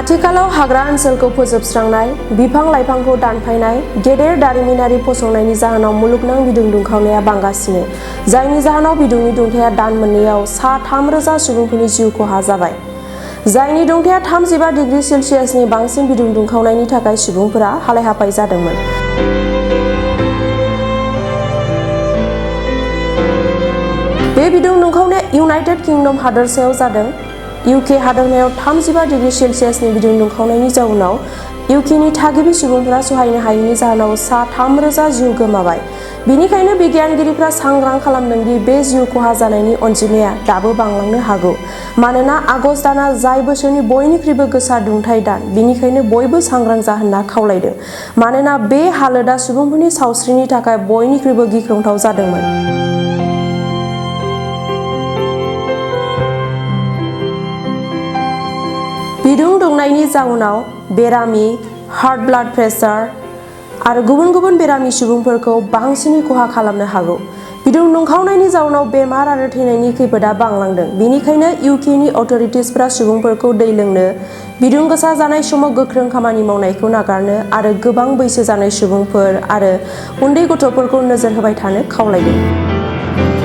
आथिखालाव हाग्रा ओनसोलखौ फोजोबस्रांनाय, बिफां-लाइफांखौ दानफायनाय, गेदेर दारिमिनारि फसंनायनि जाहोनाव मुलुगनां बिदुं दुंखावनाया बांगासिनो, जायनि जाहोनाव बिदुंनि दुंथाया दान मोननैयाव सा 3,000 सुबुंफोरनि जिउ खहा जाबाय। जायनि दुंथाया 35 डिग्री सेल्सियासनि बांसिन बिदुं दुंखावनायनि थाखाय सुबुंफोरा हालाय-हाफाय जादोंमोन। बे बिदुं दुंखावनाया इउनाइटेड किंडम हादोरसायाव जादों। इउके हादोरमायाव 35 डिग्री सेल्सियासनि बिदुं दुंखावनायनि जाउनाव इउकेनि थागिबि सुबुंफोरा सहायनो हायैनि जाहोनाव सा 3,000 जिउ गोमाबाय। बेनिखायनो बिगियानगिरिफ्रा सांग्रां खालामदों दि बे जिउ खहा जानायनि अनजिमाया दाबो बांलांनो हागौ। मानोना आगस्त दानआ जाय बोसोरनि बयनिख्रुइबो गोसा दुंथाइ दान, बेनिखायनो बयबो सांग्रां जा होनना खावलायदों। मानोना बे हालोदा सुबुंफोरनि सावस्रिनि थाखाय बयनिख्रुइबो गिख्रंथाव जादोंमोन। बिदुं दुंनायनि जाउनाव बेरामि, हार्ट ब्लाड प्रेसार आरो गुबुन गुबुन बेरामि सुबुंफोरखौ बांसिनै खहा खालामनो हागौ। बिदुं दुंखावनायनि जाउनाव बेमार आरो थैनायनि खैफोदा बांलांदों। बेनिखायनो इउकेनि अथ'रिटिसफोरा सुबुंफोरखौ दै लोंनो, बिदुं गोसा जानाय समाव गोख्रों खामानि मावनायखौ नागारनो आरो गोबां बैसो जानाय सुबुंफोर आरो उन्दै गथ'फोरखौ नोजोर होबाय थानो खावलायदों।